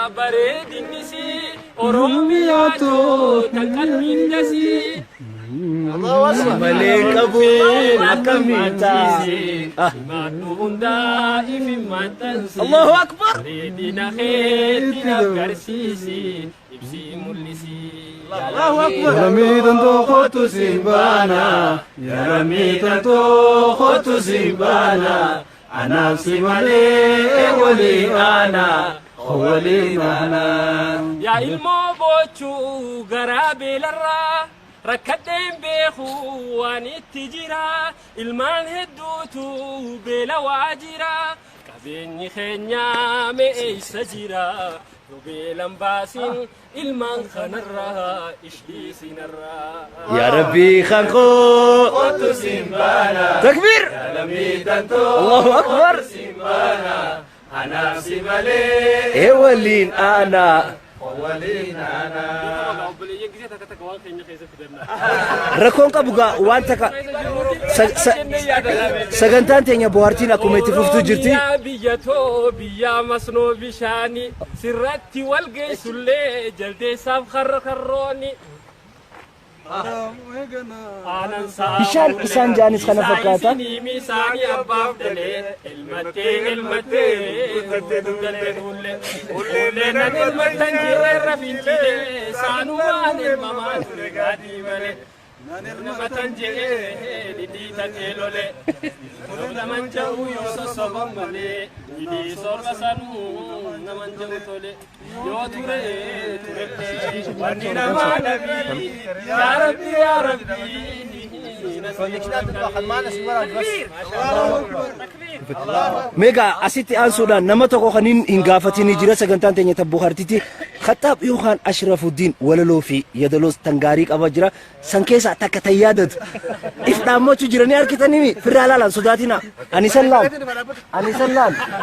Bareedinnisii Oromiyaa too tan qalbiin dasii. Malee qabuun akkamiin ta'a? Himaadhu hundaa ifi maxxansi. Allahu Akbar! Bareedina keetti naaf garsiisi. Ibsii mul'isi. Allahu Akbar! Lammii tantoo kootu siin baana. Yaa lammii tantoo kootu siin baana. Anaaf si malee walii aana. Walii naana. Yaa ilmoo boochuu garaa beelarraa rakkadheen beeku waan itti jira, ilmaan hedduutu beela waa jira, qabeenyi keenya me'eessa jira, yoo beelan baasin ilmaan kanarraa ishdiisinarraa. Yaa Rabbii kan koo. Kootu siin baana. Takbiir! Lammii tantoo Allahu Akbar! siin baana. Anaaf si malee Ee waliin aana. walii naana. Obboleeyyan gisee takka takka waan keenya keessa fidanna. Rakkoon qabu gaa waan takka sagantaan teenya bohaartiin akkuma itti fuftuu jirti. Oromiyaa biyya too, biyya masnoo bishaanii sirratti wal geessullee jaldeessaaf karra karrooni. Bishaan isaan jaanis kana fakkaata. Misaanii abbaaf dalee elmattee elmattee guuttattee duulle ullee nan elmattan jirreerra fincitee saanumaan elmamaa ture gaadii malee. Namatan jedhee dhidhiitatee lole. Naman ja'u yoo sossoban malee, dhidhii sorba sanuu naman ja'u tole. Yoo ture turellee wanni namaa dhabii, yaa Rabbi, yaa Rabbi. Meegaa asitti aansuudhaan nama tokko kan hin gaafatin jira sagantaan teenya tabboo hartitti Khaxaab yookaan Ashrafuddin walaloo fi yadaloos tan gaarii qaba jira. San keessaa takka tan yaadatu. If dhaammachuu jiranii harkitanii firraa laalan sodaatina. Ani san laal. Ani san laal.